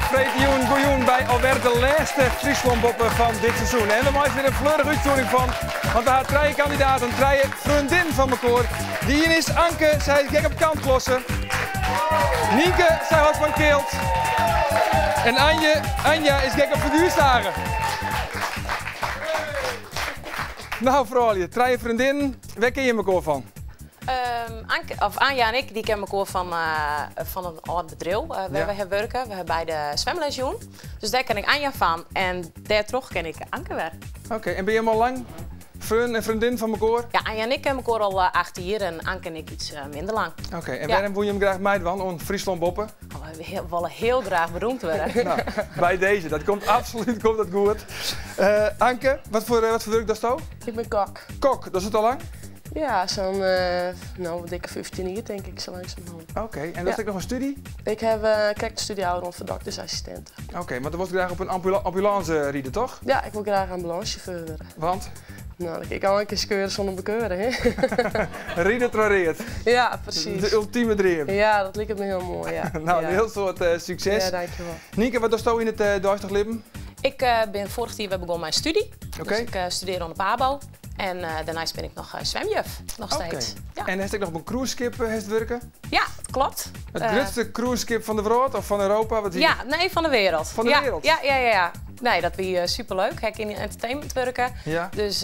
wer freedtejûn. Goejûn by alwer de lêste Fryslân Boppe fan dit seizoen. En we meitsje der in fleurige útstjoering fan, want we ha trije kandidaten, trije freondinnen fan mekoar. De ien is Anke, sy is gek op kantklossen. Nynke, sy hâldt fan kilt. En Anje, Anja is gek op figuerzagen. Nou froulju, trije freondinnen, wêr ken je mekoar fan? Anke, of Anja en ik, dy kenne mekoar fan, fan in âld bedriuw wêr we ha wurke. We ha beide swimles jûn. Dus dêr ken ik Anja fan en dêrtroch ken ik Anke wer. Oké, en binne jimme al lang freon en freondin fan mekoar? Ja, Anja en ik kenne mekoar al 8 jier en Anke en ik iets minder lang. Oké, en wêrom woene jimme graach meidwaan oan Fryslân Boppe? We wolle hiel graach beroemd wurde. Nou, by dizze, dat komt absolút komt dat goed. Anke, wat foar wurk dochsto? Ik bin kok. Kok, dochst it al lang? Ja, sa'n no, dikke 15 jier tink ik, sa langsumerhân. Oké, en dochst ek noch in studie? Ik haw krekt de studie ôfrûn foar doktersassistint. Oké, want do wolst graach op in ambulânse ride, toch? Ja, ik wol graach ambulânsesjauffeur wurde. Want? No, dan kin ik al in kear skeure sûnder bekeuring, hè? Ride troch read. Ja, presys. De ultieme dream. Ja, dat liket my hiel moai, ja. No, in hiel soad sukses. Ja, dankjewol. Nynke, wat dochsto yn it deistich libben? Ik bin foarich jier wer begûn mei studie. Dus ik studearje oan de Pabo. En dêrneist bin ik noch swimjuf, noch steeds. Ja. En hast ek noch op in cruiseskip hast wurke? Ja, dat klopt. It grutste cruiseskip fan de wrâld of fan Europa? Wat ja, nee, fan de wereld. Fan de wereld? Ja, ja, ja, ja. Nee, dat wie superleuk. Ha ik yn entertainment wurke. Ja. Dus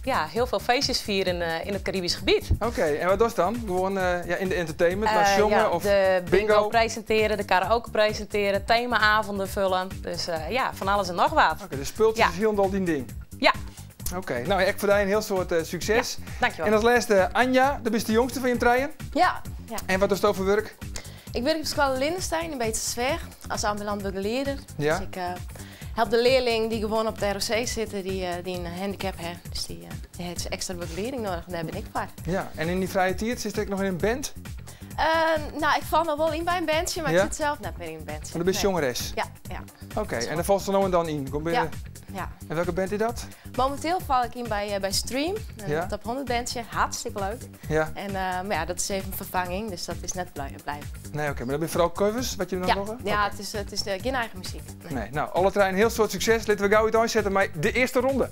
ja, hiel folle feestjes fiere yn it Caribisch gebiet. Oké, en wat dochst dan? Gewoan ja, yn de entertainment, mar sjonge ja, of de bingo presintearje, de karaoke presintearje, thema-avonden fulle. Dus ja, fan alles en noch wat. Oké, dus spultsjes is hielendal dyn ding? Ja. Oké, no ek foar dy in hiel soad sukses. Ja, dankjewol. En as lêste Anja, do bist de jongste fan jim trijen. Ja. Ja. En wat dochsto foar wurk? Ik wurk op skoalle Lindestein yn Beetstersweach as ambulant begelieder. Ja. Dus ik help de learlingen dy't gewoan op de ROC sitte, dy't in handicap ha. Dus dy ha ekstra begelieding nedich en dêr bin ik foar. Ja, en yn dyn frije tiid sitst ek noch yn in band? No, ik fal noch wol yn by in bandsje, mar Ja? ik sit sels net mear yn in bandsje. Mar do bist Nee. sjongeres? Ja, ja. Oké, en dêr falst no en dan yn? Kom Ja, ja. En welke band is dat? Mominteel fal ik yn by, by Stream, in Ja. top 100 bandsje. Hartstikke leuk. Ja. En, mar ja, dat is even ferfanging, dus dat is net blijvend. Nee, oké, mar dat binne foaral covers wat je dan Ja, dogge? ja, Oké. it is gjin eigen muzyk. Nee. Nee, no, alle trije in hiel soad sukses. Litte we gau úteinsette mei de earste ronde.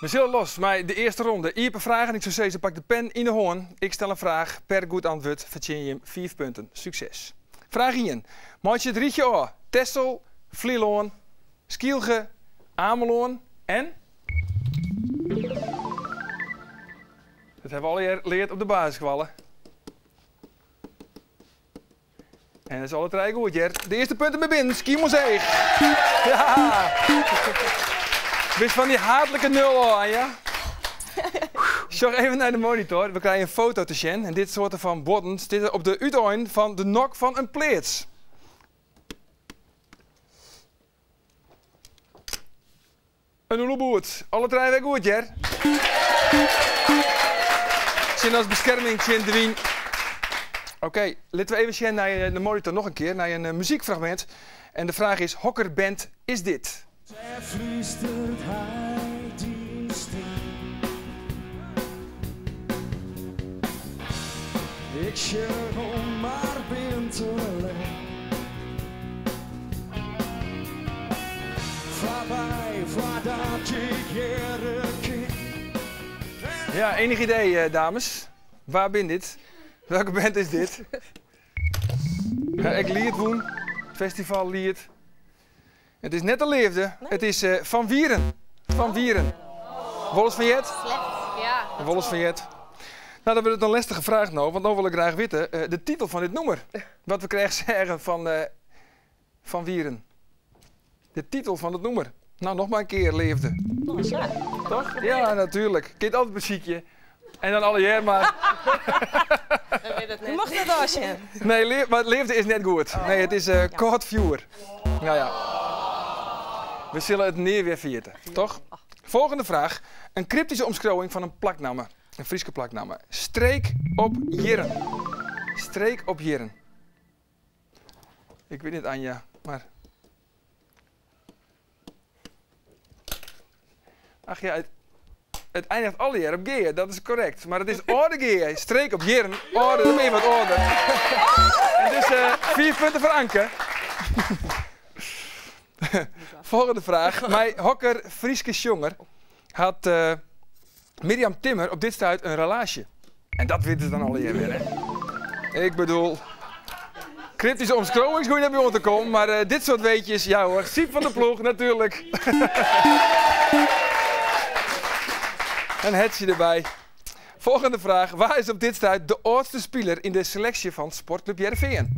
We sille los mei de earste ronde. Iepen fragen. Ik soe sizze, pak de pen yn de hân. Ik stel in fraach. Per goed antwurd fertsjinje jim 5 punten. Sukses. Fraach ien. Meitsje it rychje ôf. Texel, Flylân, Skylge, Amelân en? Dat hawwe we allegear leard op de basisskoalle. En dat is alle trije goed, hear. De earste punten binne binnen. Skiermûntseach. Ja! Bist fan dy haatlike nul ôf, Anja. Sjoch even nei de monitor. We krije in foto te sjen. En dit soarte fan buorden stiet op de útein fan de nok fan in pleats. In oeloeboerd. Alle trije wer goed, hear. Tsjin as beskerming tsjin de wyn. Oké, litte we even sjen nei de monitor noch in kear, nei in muzykfragmint. En de fraach is, hokker band is dit? Dêr flústeret hy dyn stim. Ik sjoch om, mar bin te let. Foarby, foardat ik hearre kin. Ja, enig idee, dames. Wa bin dit? Welke band is dit? Ja, ek Liet wûn. Festival Liet. It is net de leafde, it is Van Wieren. Van Wieren. Wolris fan heard? Slecht, ja. Wolris fan heard. No, dan wurdt it in lestige fraach no, want no wol ik graach witte de titel fan dit nûmer. Wat we krekt seagen fan Van Wieren. De titel fan it nûmer. No, noch mar in kear, leafde. Oh, sa. Toch? Ja, natuerlik. Kin it altyd besykje. En dan allegear mar. Je mocht net ôfsjen. Nee, mar leafde is net goed. Nee, it is kâld fjoer. No ja. We sille it nea wer ferjitte, toch? Folgjende fraach. In kryptyske omskriuwing fan in plaknamme. In Fryske plaknamme. Streek op jierren. Streek op jierren. Ik wit net, Anja, mar. Ach ja, It einiget allegear op gea, dat is korrekt. Mar it is âlde gea, streek op jierren, âlde, dat binne wat âlder. En dus fiif punten foar Anke. Folgjende fraach. Mei hokker Fryske sjonger hat Mirjam Timmer op dit stuit in relaasje? En dat witte se dan allegear wer, hè? Ik bedoel, kryptyske omskriuwings hoech je net by oan te kommen, mar eh, dit soort weetjes, ja hoor, Syb van der Ploeg natuurlijk. Een hetsje erbij. Volgende vraag. Wa is op dit stuit de âldste spiler yn de seleksje fan Sportclub Hearrenfean?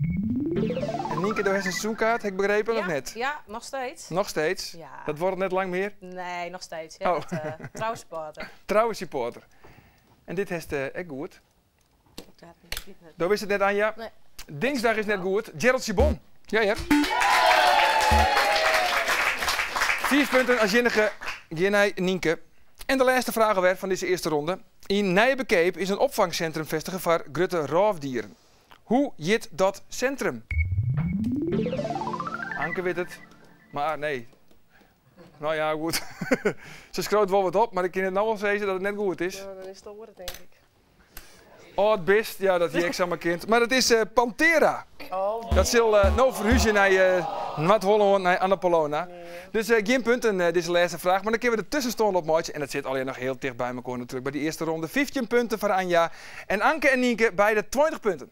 En Nynke, do hast in seizoenkaart, ha ik begrepen, of net? Ja, noch steeds. Noch steeds? Ja. Dat wurdt net lang mear? Nee, noch steeds. Ja, Oh. dat, trouwe supporter. Trouwe supporter. En dit hast ek goed. Do wist it net, Anja? Nee. Dinsdag is net goed. Gerald Sibon. Ja, ja. Fiif punten as iennige hjirnei Nynke. En de lêste fraach alwer fan dizze earste ronde. Yn Nijebekeap is in opfangsintrum festige foar grutte rôfdieren. Hoe hjit dat sintrum? Anke wit it, mar nee. No ja, goed. Se skriuwt wol wat op, mar ik kin it no al sizze dat it net goed is. No, dan is it oare, tink ik. Âld bist, ja, dat hie ek samar kind. Mar it is Pantera. Oh. Dat sil no ferhúzje nei Noard-Hollân, nei Annapolona. Dus gjin punten dizze lêste fraach, mar dan kinne we de tuskenstân opmeitsje. En dat sit allegear noch hiel ticht by mekoar natuerlik by dy earste ronde. 15 punten foar Anja en Anke en Nynke, beide 20 punten.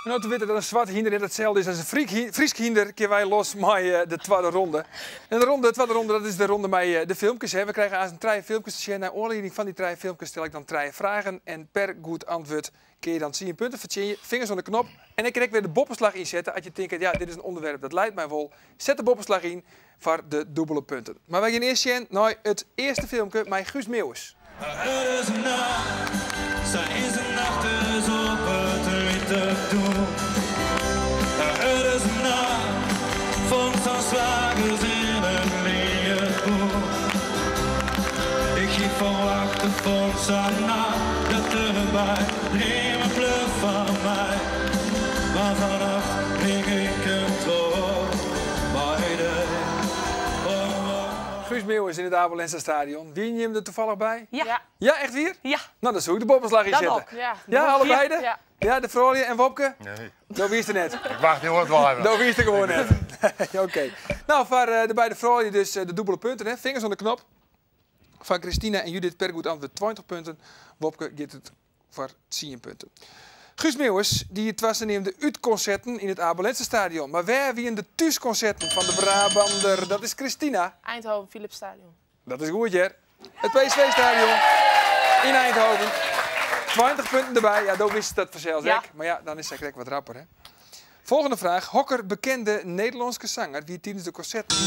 En no te witten dat in swart hynder net itselde is as in Frysk hynder, kinne wy los mei eh, de twadde ronde. En de ronde, de twadde ronde, dat is de ronde mei eh, de filmkes. Hè. We krije aanst trije filmkes te sjen. Nei oanlieding fan dy trije filmkes stel ik dan trije fragen. En per goed antwurd kinne je dan 10 punten fertsjinje. Fingers oan de knop. En ik kin ek wer de boppeslach ynsette. As je tinke, ja, dit is in ûnderwerp dat leit my wol. Set de boppeslach yn foar de dûbele punten. Mar wy gean earst sjen nei it earste filmke mei Guus Meeuwis. Er is in nacht, sy is in nacht dus op it witte doek. Er is in nacht fan sa'n slagers yn it lietboek. Ik hie ferwachte fan sa'n nacht dat derby dreamen bleau fan my. Mar fannacht ring ik him troch mei dy. Guus Meeuwis yn it Abe Lenstra Stadion. Wiene jim der tafallich by? Ja. Ja, echt wier? Ja. No, dan soe ik de boppeslach Dat ynsette. ook. Ja. Ja, allebeide? Ja. Ja, de froulju en Wopke? Nee. Do wiest der net. Ik wacht heel wat wel even. Do wiest der gewoan net. Oké. No, foar de beide froulju dus de dûbele punten. Hè. Fingers oan de knop. Foar Christina en Judith per goed antwurd 20 punten. Wopke giet it foar 10 punten. Guus Meeuwis die twa saneamde útkonserten yn it Abe Lenstra Stadion. Mar wêr wiene de thúskonserten fan de Brabander? Dat is Christina. Eindhoven, Philips Stadion. Dat is goed, hear. It PSV-stadion yn Eindhoven. 20 punten derby. Ja, do wist dat fansels Ja. ek. Mar ja, dan is sy krekt wat rapper, hè. Folgjende fraach. Hokker bekende Nederlânske sanger wie tidens de konserten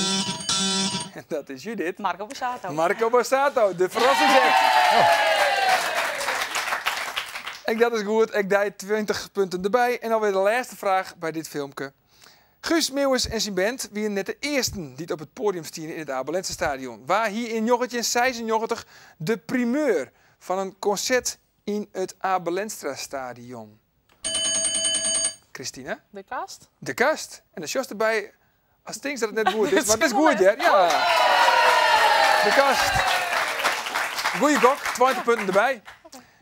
En dat is Judith. Marco Borsato. Marco Borsato, de ferrassingsact. Ek dat is goed. Ek dy 20 punten derby. En alwer de lêste fraach by dit filmke. Guus Meeuwis en syn band wiene net de earsten dy't op it poadium stiene yn it Abe Lenstra Stadion. Wa hie yn 1996 de primeur fan in konsert yn it Abe Lenstra Stadion? Christina? De Kast. De Kast. En dan sjochst derby ast tinkst dat it net goed is, mar it is goed hear. Ja. De Kast. Goeie gok, 20 punten derby.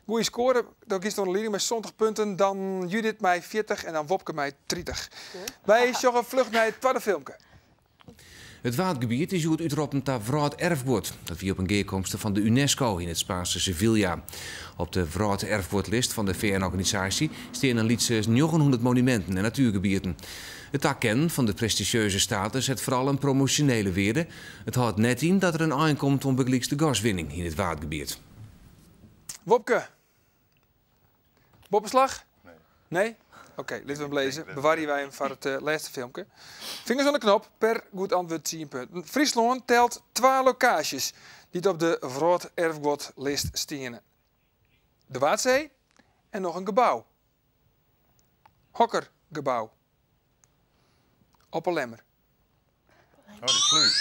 Goeie skoare, dan giest oan de lieding mei 70 punten. Dan Judith mei 40 en dan Wopke mei 30. Wy sjogge fluch nei it twadde filmke. It Waadgebiet is hjoed útroppen ta wrâlderfguod. Dat wie op in gearkomste fan de UNESCO yn it Spaanske Sevilla. Op de wrâlderfguodlist fan de VN-organisaasje stean in lytse 900 monuminten en natuergebieten. It takennen fan de prestizjeuze status hat foaral in promosjonele wearde. It hâldt net yn dat der in ein komt oan bygelyks de gaswinning yn it Waadgebiet. Wopke. Boppeslach? Nee. Nee? Oké, litte we him lizze. Bewarje wy him foar it eh, lêste filmke. Fingers oan de knop, per goed antwurd 10 punten. Fryslân telt twa lokaasjes dy't op de wrâlderfguodlist stiene. De Waadsee en noch in gebou. Hokker gebou? Op 'e Lemmer. Oh, de slús.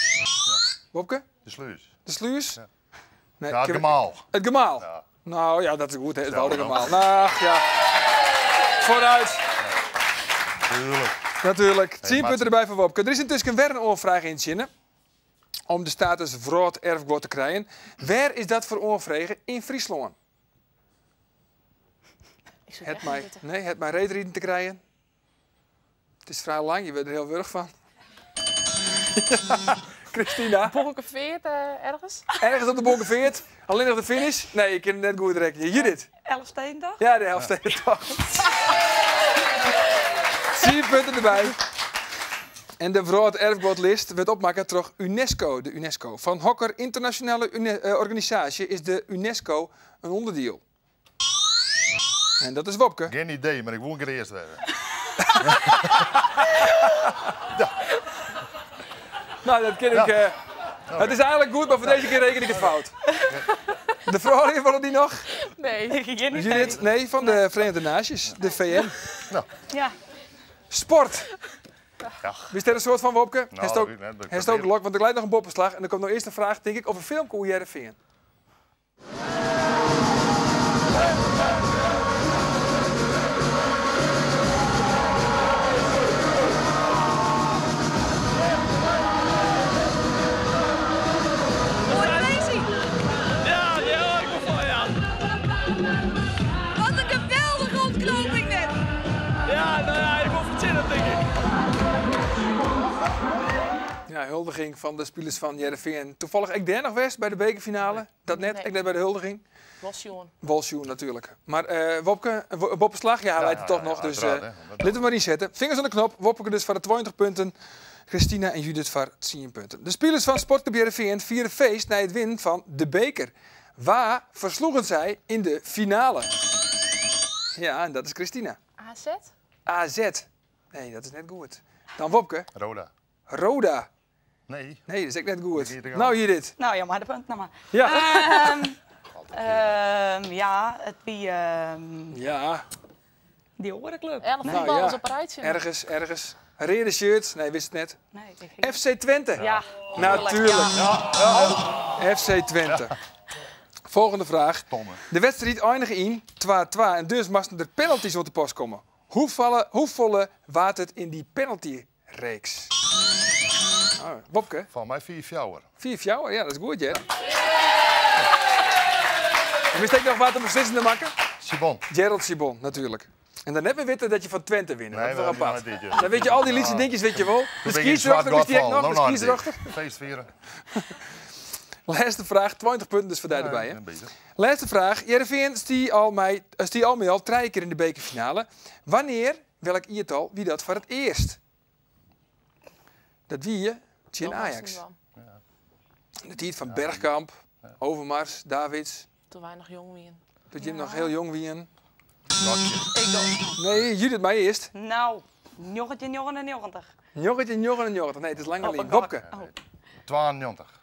Ja. Wopke? De slús. De slús? Ja. Nee, Ja, het ik heb- gemaal. Het gemaal? Ja. Nou ja, dat is goed, hè. Het Stel Woudagemaal. dan. Nou ja. Vooruit. Tuurlijk. Natuerlik. Tsien punten derby foar Wopke. Der is yntusken wer in oanfraach yntsjinne om de status wrâlderfguod te krijen. Wêr is dat foar oanfrege? Yn Fryslân. Het mei, nee, het mei reedriden te krijen. It is frij lang, je wurde der hiel wurch fan. Christina. Bonkefeart eh, ergens? Ergens op de Bonkefeart? Allinnich de finish? Nee, ik kin it net goed rekkenje. Judith? Elfstedentocht? Ja, de Elfstedentocht. Tsien punten derby. En de Wrâlderfguodlist wurdt opmakke troch UNESCO. De UNESCO. Fan hokker ynternasjonale eh, organisaasje is de UNESCO in ûnderdiel? En dat is Wopke. Geen idee, mar ik woe in kear earst wêze. Nou, dat kin ik. Eh, het is eigenlijk goed, maar voor deze keer reken ik het fout. De froulju wolle dy noch? Nee, Ik geen idee. Judith, nee, fan de Verenigde Naties, de VN. Nou. Ja. Sport. Ja. Wist der in soad fan, Wopke? Nou, Hast dat ook, weet ik net, maar ik hast ook probeer. lok, want der leit noch in boppeslach. En der komt no earst in fraach, tink ik, of in filmke oer Hearrenfean. Wat in geweldige ûntknoping net! Ja, nou ja, ik wol fertsjinne, tink ik. Ja, huldiging fan de spilers fan Hearrenfean. Tafallich ek dêr noch west by de bekerfinale? Dat net, Nee. ek net by de huldiging? Wol sjoen. Wol sjoen natuerlik. Mar eh, Wopke, in boppeslach, ja, hy leit der toch noch. Dus uiteraard, eh, hè. Dat- litte we mar ynsette. Fingers oan de knop. Wopke dus foar de 20 punten. Christina en Judith foar 10 punten. De spilers fan Sportclub Hearrenfean fiere feest nei it winnen fan de beker. Wa fersloegen sy yn de finale? Ja, en dat is Christina. AZ? AZ. Nee, dat is net goed. Dan Wopke. Roda. Roda. Nee. Nee, dat is ek net goed. Dat giet er Nou, Judith. Nou ja, mar de punt noch mar. Ja. Ja, it wie Ja. dy oare klup. 11 Nou, voetballers ja. op in rijtsje. Ergens, ergens. Reade shirt. Nee, wist it net. Nee, ik FC Twente. Ja. Natuurlijk. Ja. FC Twente. Folgjende fraach. Stomme. De wedstriid einige yn 2-2 en dus moasten der penalty's oan te pas komme. Hoe hoefolle waard it yn dy penaltyreeks? Oh, Wopke? Fan my 4-4. 4-4, ja, dat is goed, Jer. En wist ik noch wa't de beslissende makke? Sibon. Gerald Sibon, natuerlik. En dan net mear witte dat je fan Twente winne. Nee, dat is toch dat apart. is dit, ja. Dan wit je al dy lytse dinkjes, wit je wol. De Toen ben ik in skiedsrjochter zwart wist dy ek gat noch, fallen. de Nou, nou, skiedsrjochter. Feest vieren. Lêste fraach, 20 punten dus foar dy derby. Hè? Een beetje. Lêste fraach. Hearrenfean stie al mei, stie al mei al trije kear yn de bekerfinale. Wannear, welk jiertal, wie dat foar it earst? Dat wie tsjin Ajax. In de tiid fan Bergkamp, Overmars, Davids. Doe't wy noch jong wienen. Doe't jim noch hiel jong wienen. Ik doch. Nee, Judith mar earst. Nou, 1999. 1999. Nee, it is langer Oh, lyn. oh, Wopke. Oh. 92.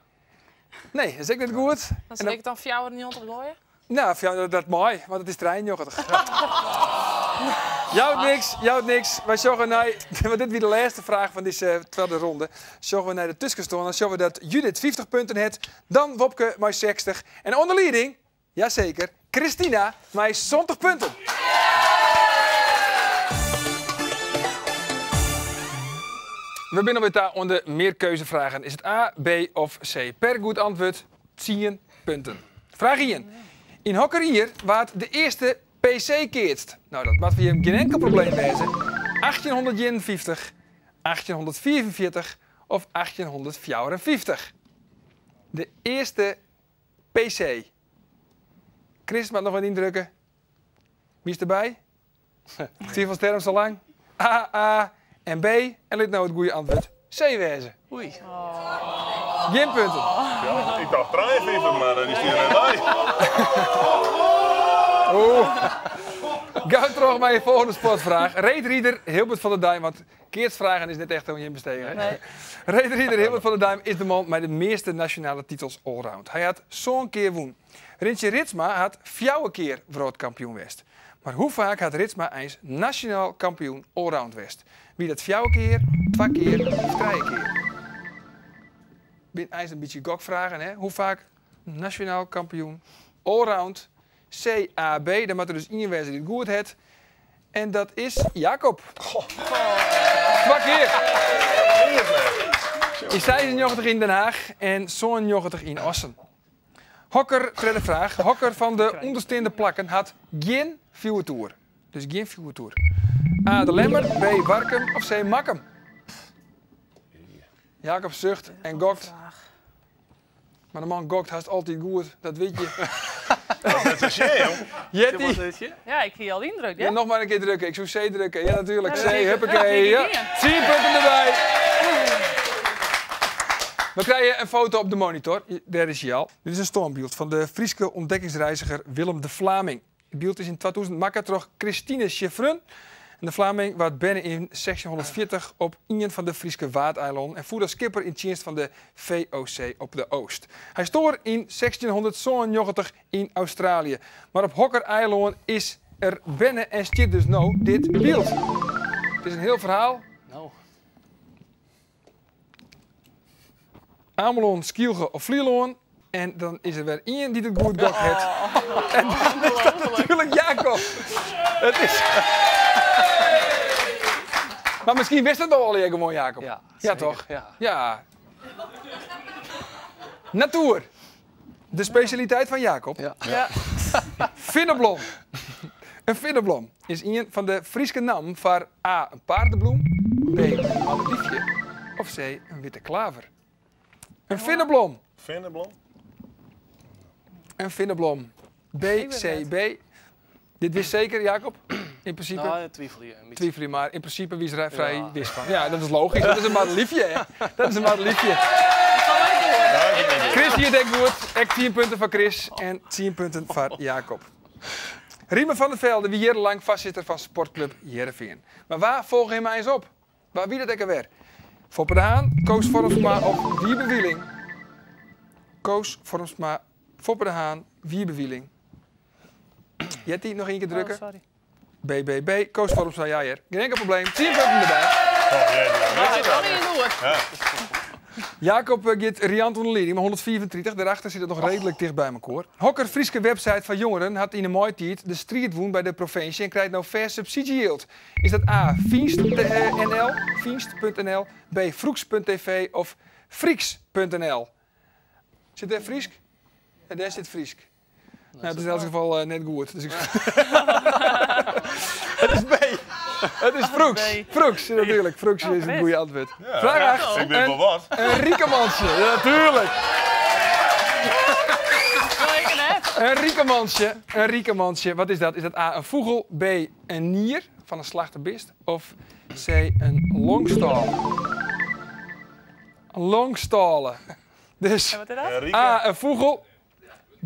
Nee, dat is ek net goed. Dan sil ik dan 94 goaie. Nou, dat mei, want it is 93. Jout niks, jout niks. Wy sjogge nei, want dit wie de lêste fraach fan dizze twadde ronde. Sjogge we nei de tuskenstân, dan sjogge we dat Judith 50 punten hat, dan Wopke mei 60 en oan de lieding, jaseker, Christina mei 70 punten. We binne alwer ta oan de mearkeuzefragen. Is it A, B of C? Per goed antwurd 10 punten. Fraach 1. Yn hokker jier waard de earste PC keatst? Nou, dat moat foar jim gjin inkel probleem wêze. 1851, 1844 of 1854? De earste PC. Chris moat noch wat yndrukke. Wie is derby? Twivelterm sa lang. A, A en B. En lit no it goede antwurd C wêze. Oei. Gjin punten. Ja, ik tocht 53, mar dy stie der net by. Oeh. Gau troch mei de folgjende sportfraach. Reedrider Hilbert van der Duim, want keatsfragen is net echt oan jim bestege. Hè? Nee. Reedrider Hilbert van der Duim is de man mei de measte nasjonale titels allround. Hy hat sân kear wûn. Rintje Ritsma hat fjouwer kear wrâldkampioen west. Mar hoe faak hat Ritsma eins nasjonaal kampioen allround west? Wie dat fjouwer kear, twa kear of trije kear? Binne eins in bytsje gokfragen, hè? Hoe faak nasjonaal kampioen allround? C, A, B. Dan moat der dus ien wêze dy't it goed hat. En dat is Jacob. Twa kear. Yn 96 yn Den Haag en 97 yn Assen. Hokker, tredde fraach, hokker fan de ûndersteande plakken hat gjin fjoertoer? Dus gjin fjoertoer. A. De Lemmer, B. Warkum of C. Makkum? Jacob sucht en gokt. Maar de man gokt hast altyd goed, dat wit je. Dat is C, joh. Jetty. Ja, ik hie al yndrukt, Ja, noch mar in kear drukke. Ik soe C drukke. Ja, natuerlik. C, huppakee. Ja. 10 punten derby. We krije in foto op de monitor. Dêr is hy al. Dit is in stânbyld fan de Fryske ûntdekkingsreiziger Willem de Vlaming. It byld is yn 2000 makke troch Christine Cheffrun. En de Vlaming waard berne yn 1640 op ien fan de Fryske Waadeilannen en foer as skipper yn tsjinst fan de VOC op de Oost. Hy stoar yn 1697 yn Australië. Mar op hokker eilân is er berne en stiet dus no dit byld? It is in hiel ferhaal. No. Amelân, Skylge of Flylân. En dan is der wer ien dy't it goed gokt hat. En dan is dat natuerlik Jacob. It is... Mar miskien wist it al allegear gewoan, Jacob. Ja, Ja, toch? Ja. Ja. Natoer. De spesjaliteit fan Jacob. Ja. Ja. Finneblom. In finneblom is ien fan de Fryske nammen foar A. In paardebloem, B. In malediefje of C. In witte klaver. In finneblom. Finneblom? In finneblom. B, C, B. Dit wist seker, Jacob? In prinsipe? Nou, twivelje in bytsje. Twivelje, mar yn prinsipe wiest der frij wis fan. Ja, dat is logysk. Dat is in madeliefje, hè? Dat is in madeliefje. Chris hie it ek goed. Ek 10 punten foar Chris en 10 punten foar Jacob. Riemer van der Velde wie jierrenlang foarsitter fan sportklup Hearrenfean. Mar wa folge him eins op? Wa wie dat ek alwer? Foppe de Haan, Koos Formsma of Wiebe Wieling? Koos Formsma, Foppe de Haan, Wiebe Wieling. Jetty, noch ien kear drukke. Oh, sorry. B, B, B. Koos Formsma, ja hear. Gjin inkel probleem. 10 punten derby. Jacob giet riant oan de lieding mei 135. Dêrachter sit it noch reedlik ticht by mekoar. Hokker Fryske website foar jongeren hat yn 'e maitiid de striid wûn by de provinsje en krijt no fêst subsydzjejild? Is dat A. Fynst.nl, Fynst.nl, B. Froeks.tv of Fryks.nl? Sit dêr Frysk? Ja, dêr sit Frysk. Nou, it is yn elts gefal net goed. Dus ik... It is B. It is Froeks. Froeks, natuerlik. Froeks is it goede antwurd. Fraach 8. Ik wit wol wat. In rikemansje. Ja, natuerlik. In rikemansje. In rikemansje. Wat is dat? Is dat A, in fûgel, B, in nier fan in slachte bist of C, in longstâle? In longstâle. Dus En wat is dat? A, in fûgel,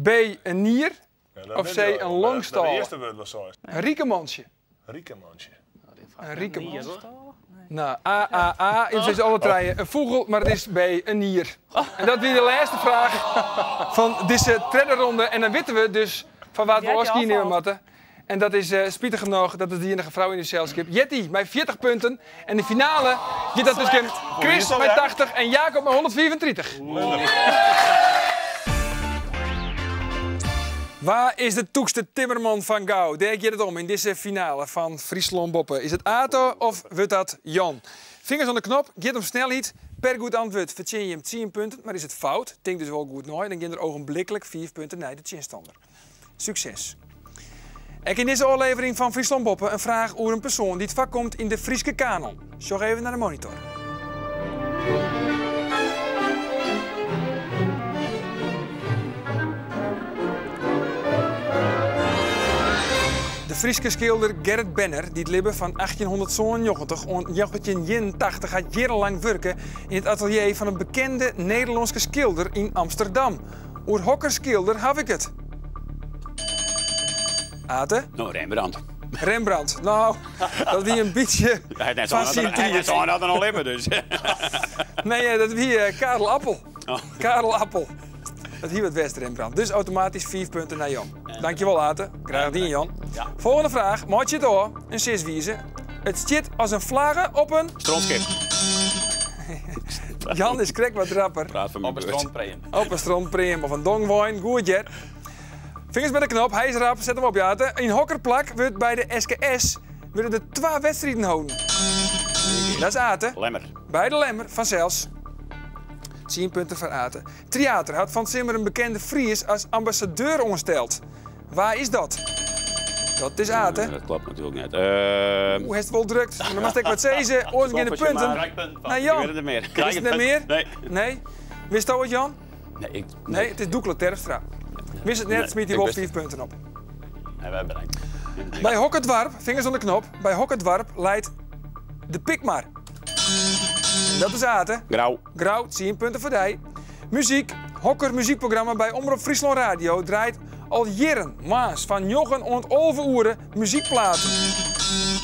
B, in nier of C, in longstâle. Dat earste wurd wat seist. In rikemansje. Rikemansje. In rikemansje. Nou, A, A, A, it is alle trije in fûgel, mar it is B, in nier. En dat wie de lêste fraach fan dizze tredde ronde. En dan witte we dus fan wa't we ôfskie nimme moatte. En dat is spitich genôch, dat is de iennige frou yn ús selskip, Jetty mei 40 punten. En de finale giet dat tusken Chris mei 80 en Jacob mei 135. Wa is de tûkste timmerman fan Gau? Dêr giet it om yn dizze finale fan Fryslân Boppe. Is it Ato of wurdt dat Jan? Fingers oan de knop, giet om snelheid. Per goed antwurd fertsjinje jim 10 punten, mar is it fout, tink dus wol goed nei, dan gean der ogenbliklik 5 punten nei de tsjinstanner. Sukses! Ek yn dizze ôflevering fan Fryslân Boppe in fraach oer in persoan dy't foarkomt yn de Fryske kanon. Sjoch even nei de monitor. De Fryske skilder Gerrit Benner, dy't libbe fan 1897 oant 1981, hat jierrenlang wurke yn it atelier fan in bekende Nederlânske skilder yn Amsterdam. Oer hokker skilder haw ik it? Ate? No, Rembrandt. Rembrandt. No, dat wie in bytsje Hy hat net fan syn sein tiid. dat er noch libbe, dus. Nee, dat wie Karel Appel. Oh. Karel Appel. Dat hie wat west, Rembrandt. Dus automatysk 5 punten nei Jan. Dankjewol, Ate. Graach dien, Jan. Ja. Folgjende fraach. Meitsje it ôf. In siswize. It stiet as in flagge op in... Strontskip. Jan is krekt wat rapper. Praat foar myn Op in beurt. strontpream. Op in strontpream of in dongwein. Goed, hear. Fingers by de knop. Hy is rap. Set him op, Ate. Yn hokker plak wurdt by de SKS wurde der twa wedstriden holden? Dat is Ate. Lemmer. By de Lemmer, fansels. 10 punten foar Ate. Tryater hat fan 't simmer in bekende Fries as ambassadeur oansteld. Wa is dat? Dat is Ate. Dat kloppet natuerlik net. Oeh, hast wol drukt. Mar dan moatst ek wat sizze, oars gean de punten nei Jan. Ik wit it net mear. Witst it net mear? Nee. Nee? Witsto it, Jan? Nee, ik, nee. het is Doekle Terpstra. Wist it net, smyt hy wol 5 punten op. Nee, wy bedankt. By hokker doarp, fingers oan de knop, by hokker doarp leit de Pikmar? Dat is Ate. Grou. Grou, 10 punten foar dy. Muzyk, hokker muzykprogramma by Omrop Fryslân Radio draait al jierren moarns fan njoggen oant 11 oere muzykplaten?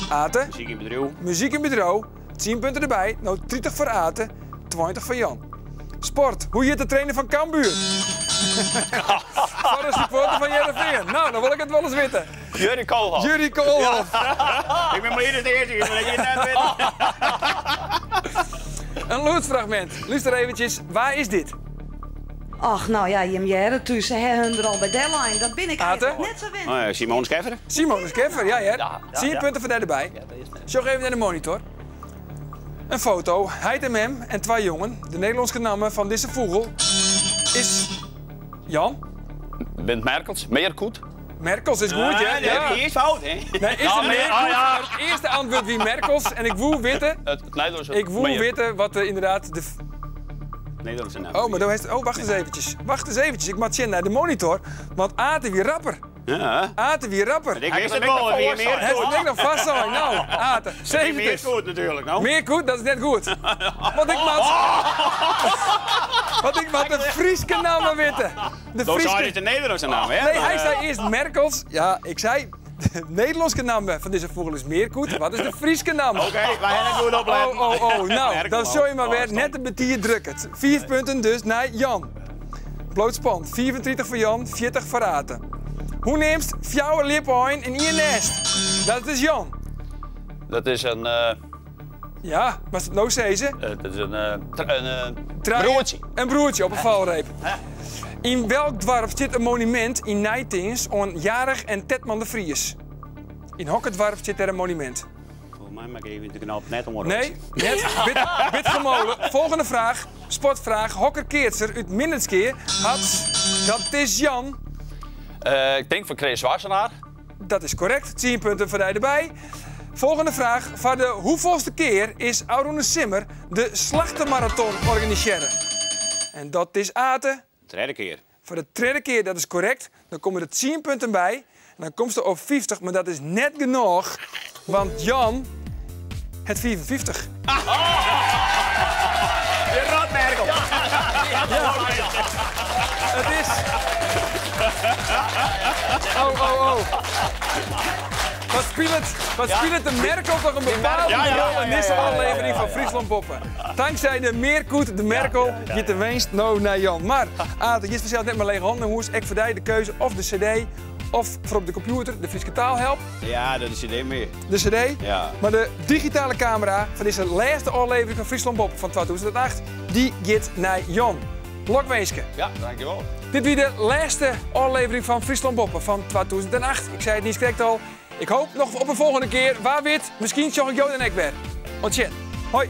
Ate. Muzyk yn bedriuw. Muzyk yn bedriuw, 10 punten derby, no 30 foar Ate, 20 foar Jan. Sport, hoe hjit de trainer fan Cambuur? Foar de supporter fan Hearrenfean. No, dan wol ik it wolris witte. Jurrie Koolhof. Jurrie Koolhof. Ik bin bliid dat de earste is, mar dat je it net witte. In lûdsfragmint. Lúster eventsjes, wa is dit? Och, no ja, jim hearre thús, se ha hun der al by dellein. Dat bin ik Ate? eigentlik net sa wend. Oh ja, Simone Scheffer. Simone Scheffer, ja hear. 10 punten foar dy derby. Sjoch even nei de monitor. In foto, heit en mem en twa jongen. De Nederlânske namme fan dizze fûgel is Jan? Bint Merkels, Meerkoet. Merkels is goed, ja. Nee, die is fout, hè? Nee, is het Meerkoet? Maar het eerste antwoord wie Merkels. En ik woe witten, Het Nederlandse ik woe witten wat de, inderdaad de... Nederlandse naam. Oh, maar dan heeft, oh, wacht eens eventjes. Wacht eens eventjes. Ik moet zien naar de monitor. Want Ate wie rapper. Ja. Ate wie rapper. Ik wist het wel, het wie Meerkoet. Het ik nog vast zo. Nou, Ate, 70. Meerkoet natuurlijk, nou. Meerkoet, dat is net goed. Want ik moet... Want ik moet de Frieske naam weten. De Dat is de Nederlandse naam, hè? Nee, hij zei eerst Merkels. Ja, ik zei... De Nederlandse naam van deze vogel is Meerkoet. Wat is de Frieske naam? Oké, wij hebben goed opletten. Oh, oh, oh. Nou, Merkel, dan zul je maar oh, weer stom. net een betier drukken. 4 punten dus naar Jan. Blootspan, 34 voor Jan, 40 voor Ate. Hoe neemt fjouwer lippen in je nest? Dat is Jan. Dat is een... Ja, maar het nou ze? Dat is een broertje. Een broertje op een valreep. In welk dorp zit een monument in Nijtins aan Jarig en Tetman de Vries? In hokker dorp zit er een monument? Volgens mij maak ik even de knop net omhoog. Nee, net. Bitgemolen. Volgende vraag, sportvraag. Hokker Keertser uit Minnertskeer had... Dat is Jan. Ik denk van Chris Wassenaar. Dat is correct. 10 punten voor die erbij. Volgende vraag. Voor de hoeveelste keer is Aroene Simmer de Slachtemarathon organiseren? En dat is Ate. Tweede keer. Voor de tweede keer, dat is correct. Dan komen er 10 punten bij. En dan komt ze op 50, maar dat is net genoeg. Want Jan, het 54. De rotmerkel. Ja. Het is... Oh, oh, oh. Wat speelt de Merkel toch een bepaalde rol in deze aflevering van Friesland Boppen. Dankzij de Meerkoet, de Merkel, je te wenst nou naar Jan. Maar, Ate, je is vanzelf net maar lege handen. Hoe is ik voor de keuze of de cd of voor op de computer, de Frieske taalhelp. Ja, dat is cd meer. De cd? Ja. Maar de digitale camera van deze laatste aflevering van Friesland Boppen van 2008, die gaat naar Jan. Lokwenske. Ja, dankjewel. Dit was de laatste aflevering van Friesland Boppen van 2008. Ik zei het niet correct al. Ik hoop nog op een volgende keer. Waar wit, misschien zag ik jou en ik weer. Ontzettend. Hoi.